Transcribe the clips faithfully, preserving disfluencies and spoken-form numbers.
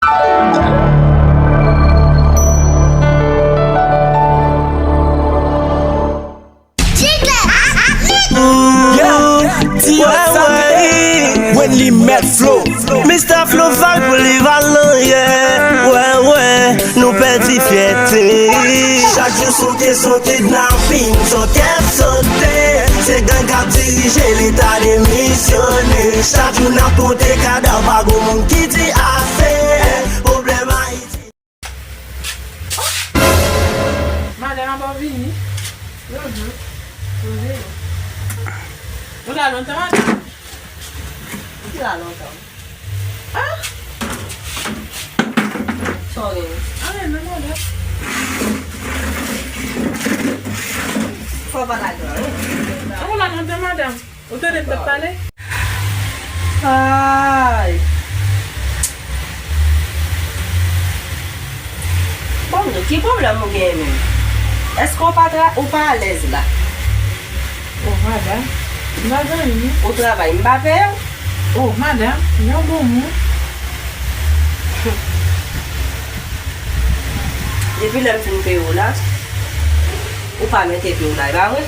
Yeah, T S A T. Wendy Met Flow. Mister Flow Vibe pou li val nan yè. Wè, wè, nou pèdi fyète. Chak jou sote, sote, kidnaping, sote, sote. Se gang k ap dirije, leta demisyone. Chak jou n ap konte kadav, pa gon moun ki di ase. Pwoblèm Ayiti. Madanm ap vini. Bonjou. Bonjou. Ou la lontan, madanm? Ou la lontan. Ah! Sorry. Anyen non, madanm. Fò pa lage anyen. Ou la lontan, madanm? Ou tande m t ap pale? Ay. Bon, ki pwoblèm ou genyen menm? Èske w pa tra-, ou pa alèz la? Oh, madanm, m pa gen anyen. Ou travay, m pa peye w? Oh, madanm, yon bon moun. Depi lè m fin peye w la, ou pa mete pye w la, e pa vre?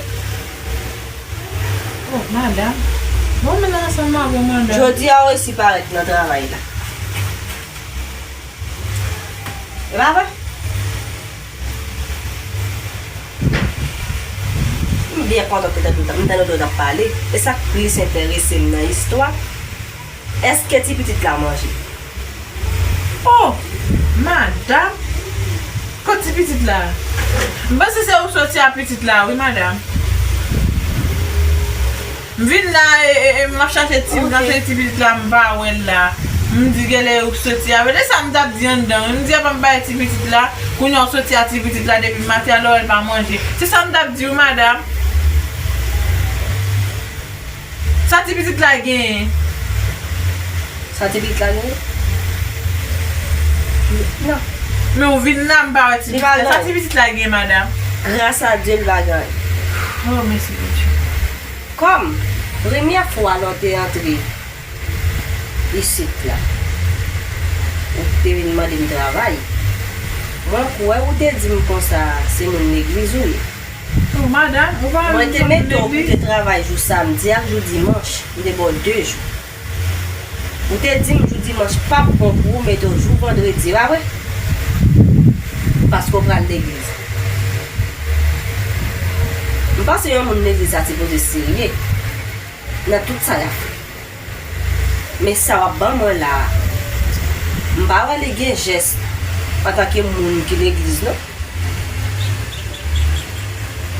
Oh, madanm. Bon, men ansanm avè w, madanm. Jodi a, w resi parèt nan travay la. E pa vre? M byen kontan ke w t ap, m tande w t ap pale. E sa k plis enterese m nan istwa, èske ti pitit la manje? Oh, madanm! Kot ti pitit la? M panse se ou soti a pitit la, wi, madanm. M vin la, e, e, e, m ap chache ti, m ap chache ti pitit la, m pa wè l la. M di genlè ou soti a. Se sa m t ap di anndan, wi. M di apa m bay ti pitit la, kounye a ou soti a ti pitit la depi maten, alò l pa manje. Se sa m t ap di, wi, madanm. Sa ti pitit la genyen? Sa ti pitit la genyen? Non. Men ou vin la, m pa wè ti pitit la. Sa ti pitit la genyen, madanm? Gras a Dye, l pa gen anyen. Oh, mèsi Bondye. Kòm premyè fwa lè w te antre isit la, ou te vin mande m travay, mwen kwè ou te di m konsa se moun legliz ou ye. Oh, madanm, ou pa... Mwen te mete w pou te travay jou samdi ak jou dimanch. M te ba w de jou. Ou te di m jou dimanch p ap bon pou ou, mete w jou vandredi, pa vre? Paske w pral legliz. M panse yon moun legliz la sipoze serye nan tout sa l ap fè. Men sa w ap ban mwen la a, m pa wè li gen jès antanke moun ki legliz, non.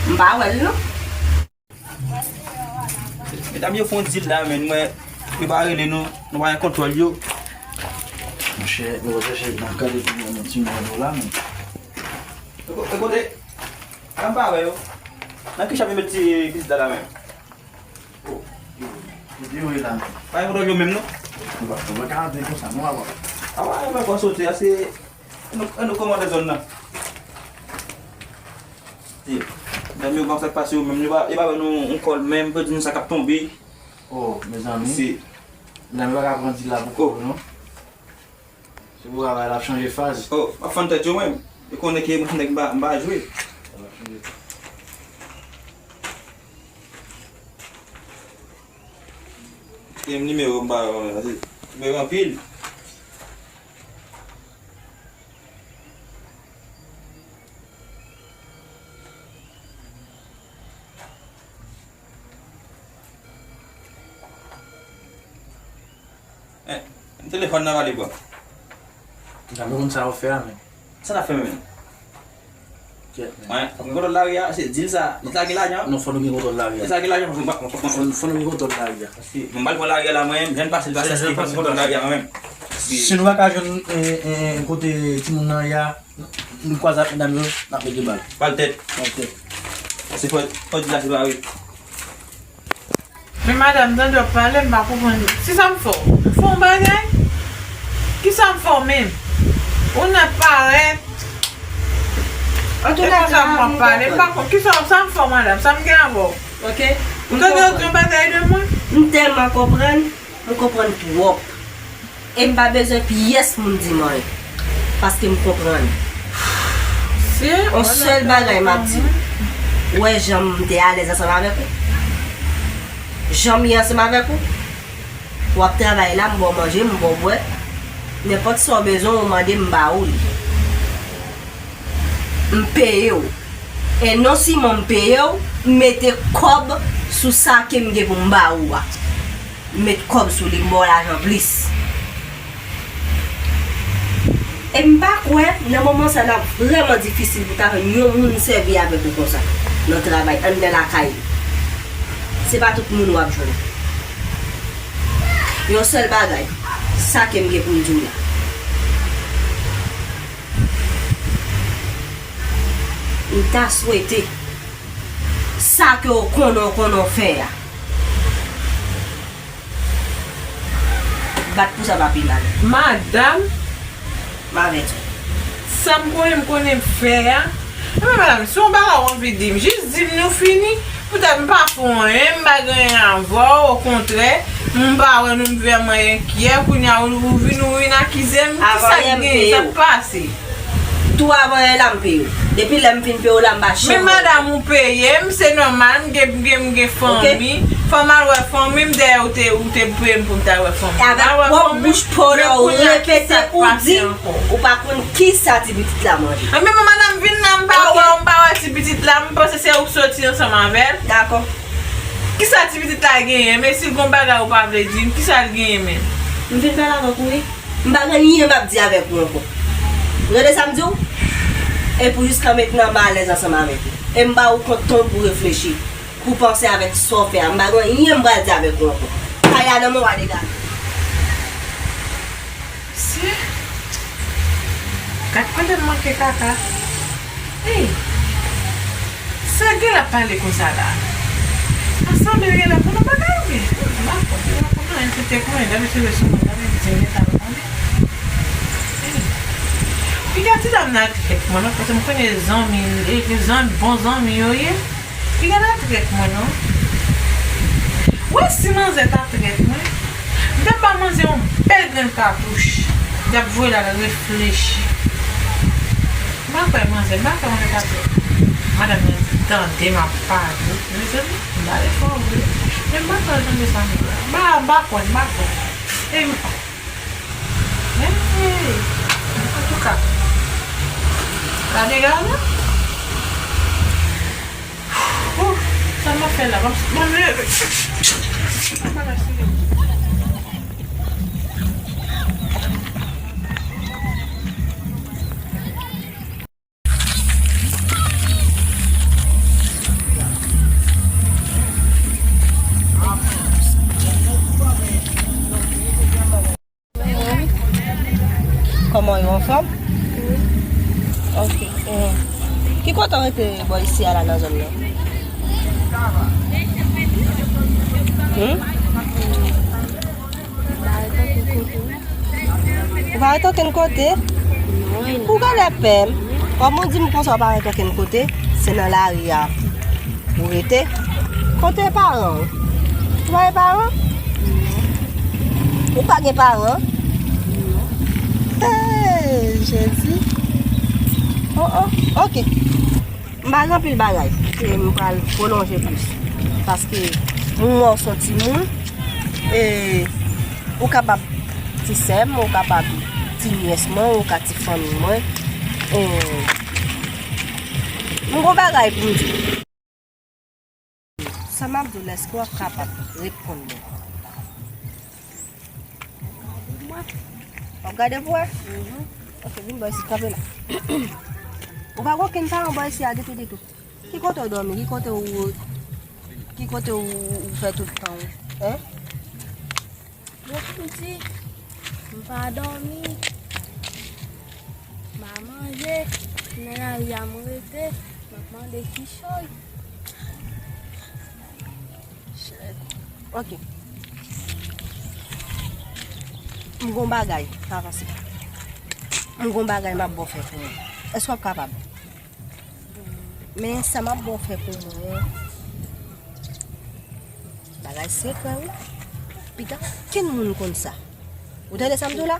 M pa wè l, non. Medam yo fè yon dil la, men mwen, yo pa rele nou, nou pa gen kontwòl yo. Monchè, nou pa chèche nan kade pou yon ti mwa nou la, men. E ko-, e kote? An pa wè yo. Nan ki chanm yo met ti pitit la la menm? Oh, yo, yo, yo, yo la menm. Pa gen kontwòl yo menm, non? Nou pa, nou pa ka antre konsa, non, papa. Awa, e mwen konn soti a, se nou, nou kòmande zòn nan. Ti, medam yo, pa sa k pase yo menm, yo pa, yo pa ban nou yon kòl menm, pou di nou sa k ap tonbe. Oh, mezanmi. Si. Medam yo pa ka pran dil la pou kò yo, non. Se pou travay la ap chanje faz. Oh, m ap fann tèt yo menm. Yo konnen ke mwen nèg m pa, m pa jwe. Sa ap chanje. Gen nimewo m pa yo menm, paske nimewo anpil. Eh, telefòn nan pale bò. M ta konn sa w fè a, men. Sa n ap fè menm? Kèt, men. Mwen, fò m gen kontwòl lari a, se dil sa, nèg sa gen lajan. Non, fò nou gen kontwòl lari a. Nèg sa gen lajan, fò m, fò, fò, fò, fò nou gen kontwòl lari a. Paske mwen m pral pran lari a la, mwen menm, jèn pase l pase, fò m gen kontwòl lari a, mwen menm. Si nou pa ka jwenn, eh, eh, eh, kote timoun nan ye a, nou kwaze ak medam yo, n ap mete bal. Bal tèt. Ok. Paske fò, fò di la se pa wi. Men madanm, tande w ap pale, m pa konprann. Kisa m fè w? M fè w yon bagay? Kisa m fè w menm? Ou nan parèt. Antouka, sa m ap pale, m pa konn. Kisa, sa m fè w, madanm? Sa m gen avè w? Ok. Ou tande w di yon bagay de mwen? M tèlman konprann, m konprann twòp. E m pa bezwen pyès moun di m anyen, paske m konprann. Yon sèl bagay m ap di w, ou wè jan m te alèz ansanm avèk ou? Jan m ye ansanm avèk ou? W ap travay la, m ba w manje, m ba w bwè. Nenpòt sa w bezwen, ou mande m, m ba ou li. M peye w. E non sèlman m peye w, m mete kòb sou sa ke m gen pou m ba ou a. M met kòb sou li, m ba w lajan plis. E m pa kwè, nan moman sa, l ap vrèman difisil pou ta jwenn yon moun sèvi avèk ou konsa, nan travay, anndan lakay li. Se pa tout moun w ap jwenn. Yon sèl bagay, sa ke m gen pou m di w la. M ta swete, sa ke w konnen, w konnen w fè a, bat pou sa pa pi mal. Madanm, m avèti w. Sa m konnen, m konnen m fè a. Ebyen, madanm, si yon bagay w anvi di m, jis di m, nou fini. Poutèt m pa fè w anyen, m pa gen anyen avè w, okontrè, m pa wè nou vrèman enkyè, kounye a ou, ou vin, ou vin akize m, kisa k genyen, sa k pase? Tou avan yè la m peye w. Depi lè m fin peye w la, m pa janm wè w. Men madanm, ou peye m, se nòmal, m gen, m gen, m gen fanmi. Fò m al wè fanmi m, dèyè ou te, ou te peye m pou m ta wè fanmi m. Avèk pwòp bouch pa w la, ou repete, ou di, ou pa konn kisa ti pitit la manje. Anben, madanm, vin la, m pa wè w, m pa wè ti pitit la, m panse se ou k soti ansanm avè l. Dakò. Kisa ti pitit la genyen, men si l gon bagay ou pa vle di m, kisa l genyen menm? M fin pale avèk ou, wi. M pa gen anyen m ap di avèk ou ankò. Ou tande sa m di w? Epi w jis kanpe nan malèz ansanm avèk ou. E m ba ou kont tan w pou reflechi, pou panse avèk sa w fè a. M pa gen anyen m pral di avèk ou ankò. Kay la nan men w, ale gade. Si. Gad kote m manke kaka. Ey! Sa gen l ap pale konsa la? Sa sanble gen l ap pale bagay wi. M pa konn, m pa konn anyen sou tèt mwen. Dabitid se sou mwen, dabitid se mwen ta konn. Ey! Piga ti dam nan ak tèt mwen, non, paske m konnen zanmi, e, e zanmi, bon zanmi yo ye. Piga ta trèt mwen, non. Ou wè si manzè ta trèt mwen, m t ap ba manzè yon bèl grenn katouch. L ap voye l al reflechi. M pa kwè manzè, m pa kwè manzè ta trèt. Madanm nan di tande m ap pale. Mezanmi, m pale fò vre. Men m pa kwè l tande sa m di la. M pa, m pa kwè, m pa kwè. E m, hey, antouka, gade gade. Ouh, sa m ap fè la, ban m, ban m leve. Ban m leve. Kòman yo, anfòm? Wi. Ok. Eh, ki kote w rete bò isi a la nan zòn nan? Hmm? Ou pa rete okenn kote? Non. Ou genlè pè m. Kòm ou di m konsa ou pa rete okenn kote, se nan lari a ou rete? Kote paran w? Ou pa gen paran? Non. Ou pa gen paran? Non. Hey, Jezi. Oh, oh, ok. M pa gen anpil bagay. E m pral pwolonje plis. Paske m wè w se yon timoun. E ou kapab ti sè m, ou kapab ti nyès mwen, ou ka ti fanmi mwen. E m gon bagay pou m di w. Sa m ap di w la, èske w ap kapab reponn mwen? W ap gade pou wè? Mhm. Ok, vin bò isit, kanpe la. Ou pa gen okenn paran bò isi a ditou, ditou. Ki kote w dòmi? Ki kote w, ki kote w, ou fè tout tan w? Hein? Bon, piti, m pa dòmi, m pa manje, nan lari a m rete, m ap mande kichòy. Ok. M gon bagay, pa panse. M gon bagay m ap ba w fè pou mwen. Èske w ap kapab? Men sa m ap ba w fè pou mwen an, bagay sekrè wi. Piga kenn moun konn sa. Ou tande sa m di w la?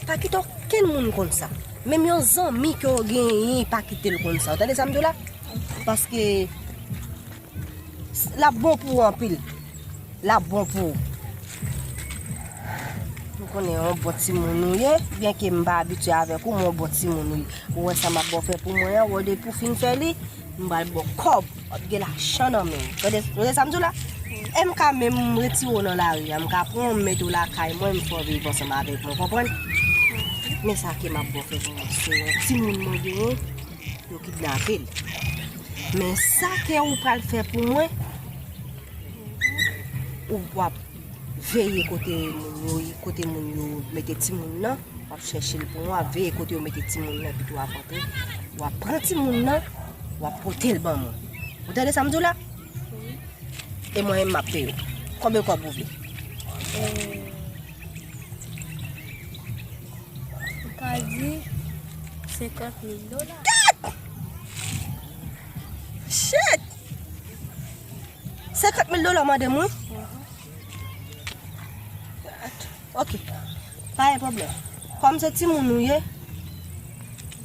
Pa kite okenn moun konn sa. Menm yon zanmi ke w genyen, pa kite l konn sa. Ou tande sa m di w la? Paske l ap bon pou ou anpil. L ap bon pou ou. M konnen yon bon timoun ou ye, byenke m pa abitye avèk ou, men yon bon timoun ou ye. Ou wè sa m ap ba w fè pou mwen an, wè depi w fin fè li, m pral ba w kòb, w ap gen lajan nan men w. Tande, tande sa m di w la? M ka menm retire w nan lari a, m ka pran w, m mete w lakay mwen, m fè w viv ansanm avèk mwen, w konprann? Men sa ke m ap ba w fè pou mwen, se yon timoun mwen genyen, yo kidnape l. Men sa ke ou pral fè pou mwen, ou w ap veye kote moun yo, kote moun yo mete timoun nan, w ap chèche l pou mwen, w ap veye kote yo mete timoun nan, epi tou w ap antre, w ap pran timoun nan, w ap pote l ban mwen. Ou tande sa m di w la? E mwen menm m ap peye w. Konbyen kòb ou vle? Ou ka di senkant mil dola. Shit! Senkant mil dola w mande m, wi? Ok. Pa gen pwoblèm. Kòm se timoun ou ye,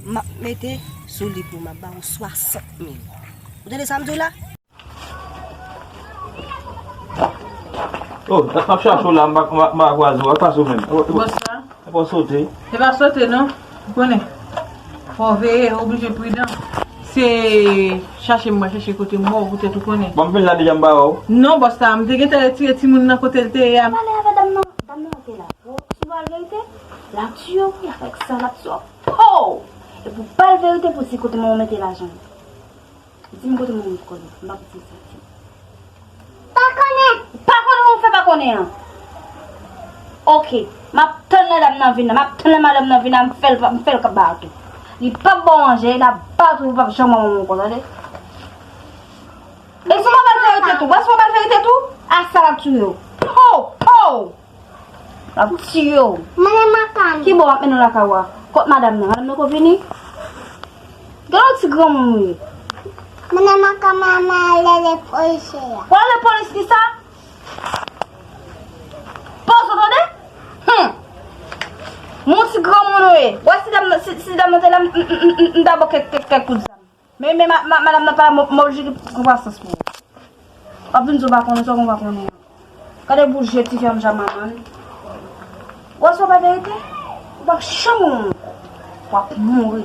m ap mete sou li pou m ap ba ou swasant mil. Ou tande sa m di w la? Oh, m ap chache w la, m pa, m pa, m pa kwaze w, e pa sou menm. Bòs la. E pa w sote. E pa sote non. Ou konnen. Fò w veye, oblije pridan. Se chache m, mwen chache kote m wè w, poutèt ou konnen. Bon, m vin la deja, m pa wè w. Non, bòs la, m te gentan retire timoun nan kote l te ye a. Pale avèk dam nan, dam nan te la. Ou sou pale verite? L ap tiye w, wi, avèk sa l ap tiye w. Pow! Epi w pale verite pou di kote mwen mete lajan. Di m kote moun kòb la, m pa konn sa di. Pa konnen! Pa konnen, ou fè pa konnen an. Ok, m ap tann lè dam nan vin la, m ap tann lè madanm nan vin la, m fè l, m fè l kap ba tou. Li p ap ba w manje, l ap ba tou, ou p ap janm wè moun kòb, tande? E si w pa ba l verite tou, wè si w pa ba l verite tou, a sa l ap tiye w. Pow! Pow! L ap tiye w. Mwen e madanm. Kibò w ap mennen w lakay ou a? Kot madanm nan? Madanm nan ko vini? Gen yon ti granmoun ou ye. Mwen e madanm, mwen ale rele polisye a. W ale rele polis kisa? Poz ou tande? Hum! Yon ti granmoun ou ye. W wè si dam nan, si, si dam nan te la, m, m, m, m, m ta ba w kèk, kèk, kèk kout zam. Men, men ma, ma, madanm nan pa la, m, m oblije gen, gen pasyans pou ou. W ap vin di w pa konnen sa w konn pa konnen an. Gade boul je ti fi a m ja manman l. W wè sa w pa verite? Ou p ap janm wè yon moun. W ap mouri.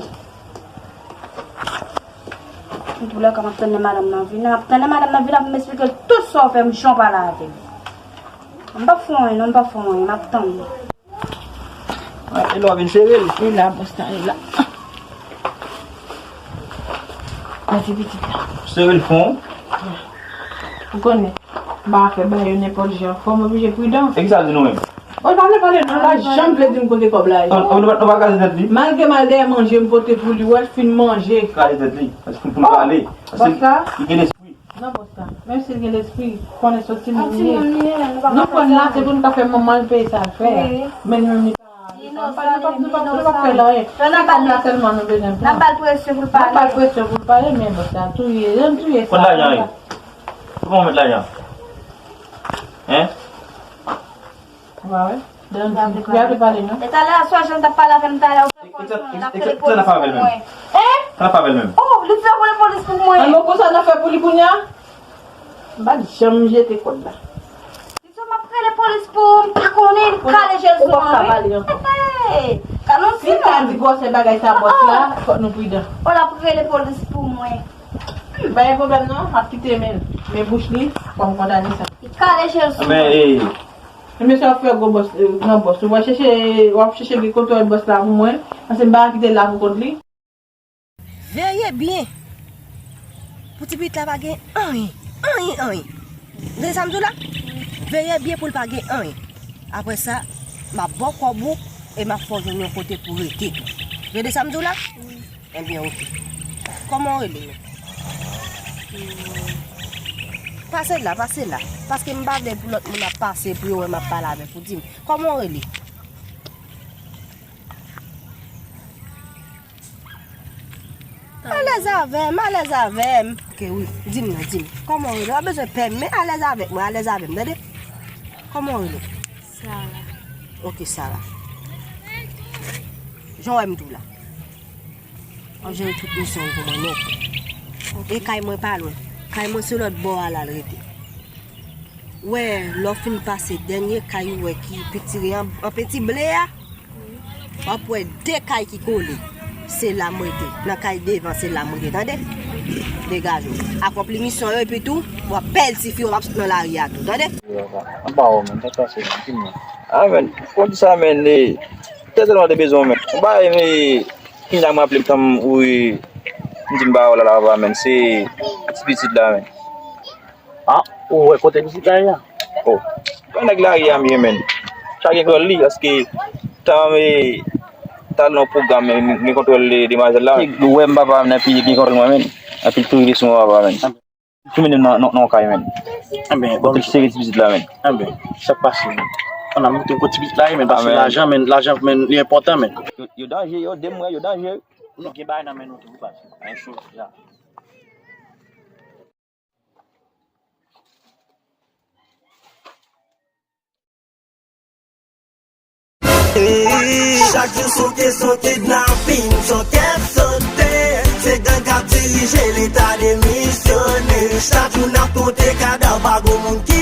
An tou lè ka, m ap tann lè madanm nan vin. M ap tann lè madanm nan vin la pou m esplike l tout sa w fè m, jan w pale avè m. M p ap fè w anyen non, m p ap fè w anyen, m ap tann li. E lè w vin sere l. E la, bòs la, e la. Mèsi pitit la. Sere l fon. Ou konnen, m pa ka fè bagay yo nenpòt jan. Fò m oblije pridan. E kisa l di nou menm? Ou pa vle pale non, l pa janm vle di m kote kòb la ye. Nou pa kraze tèt li. Malgre m al dèyè manje m pote pou li, wè l fin manje. Kraze tèt li. Paske pou l pale. Paske li gen lespri. Non, bòs la. Menm si l gen lespri, konnen se yon timoun li ye. Nou pran l la, se pou nou ka fè manman l peye sa l fè a. Men li menm li pa, li pa, nou pa, nou pa, nou pa, nou pa fè l anyen. Se kòb la sèlman nou bezwen pran. N ap ba l presyon pou l pale. N ap ba l presyon pou l pale, men bòs la, touye, yo n touye sa. Kot lajan ye? Kote w met lajan? Hein? Ou pa wè? Dèyè m di, pou y ap pale non. E talè a swa jan l t ap pale avè m talè a, ou fè kòl sou mwen, l ap rele polis pou mwen. Hein? Sa l ap pale menm? Oh, li di l ap rele polis pou mwen. An, men konsa n ap fè pou li kounye a? M pa t janm jete kòd la. Li di m ap rele polis pou ou, m pa konnen, li kale je l sou mwen wi. Hey, gad yon ti moun. Si l ta di gwosè bagay sa bòs la, fòk nou pridan. Oh, l ap rele polis pou mwen. Pa gen pwoblèm non, m ap kite men, men bouch li, fò m kondane sa. Li kale je l sou mwen. Men, e, Ebyen sa w ap fè gwo bòs, gran bòs. Ou pral chèche, w ap chèche gen kontwòl bòs la pou mwen. Paske m pa ka kite l la pou kont li. Veye byen pou ti pitit la pa gen anyen, anyen, anyen. Ou tande sa m di w la? Veye byen pou l pa gen anyen. Apre sa, m ap ba w kòb ou e m ap fè w jwenn yon kote pou w rete tou. Tande sa m di w la? Ebyen, oke. Kòman w rele menm? Pase la, pase la. Paske m pa vle pou lòt moun ap pase pou yo wè m ap pale avèk ou. Di m, kòman w rele? Alèz avè m, alèz avè m. Oke, wi. Di m non, di m. Kòman w rele? W pa bezwen pè m, men alèz avèk mwen, alèz avè m, tande? Kòman w rele? Sara. Ok, Sara. Jan w wè m tou la. W ap jere tout misyon yo pou mwen nèt. E kay mwen pa lwen. Kay mwen se lòt bò a l al rete. W wè, lè w fin pase dènye kay ou wè ki pitire an, an peti ble a, w ap wè de kay ki kole. Se la m rete. Nan kay devan, se la m rete, tande? Degaje w. Akonpli misyon yo, epi tou, w ap pèl tifi, w ap sot nan lari a tou, tande? Anba ou menm, sa k pase menm? Di m non. Ah, men, fò di sa, men, eh, tèlman te bezwen, men. Anba, men, Kounya m raple m tann ou, e, m di m ba w la, la, menn, se ti pitit la, menn. Ah, ou wè kote pitit la ye a? Oh, wè nèg la ye a m ye, menn. Sa gen kontwòl li, paske tan, e, t al nan pwogram, men, gen kontwòl de demwazèl la, menn. Ou wè m papa nan peyi gen kontwòl mwen, menn. Anpil touri sou mwen papa, menn. Tou mennen nan, nan, nan kay, menn. Enben, kote sere ti pitit la, menn. Enben, sa k pase, menn? Ann a monte kote ti pitit la ye, menn, paske lajan, menn, lajan, menn, li enpòtan, menn. Yo, yo danje, yo, de m wè, yo danje. Nou gen bagay nan men nou tou, baz. Ay, cho, ya. Chak jou se yon kesyon kidnapin, sou kèt sote. Se gang k ap dirije, leta demisyone. Chak jou n ap konte kadav, pa gon moun ki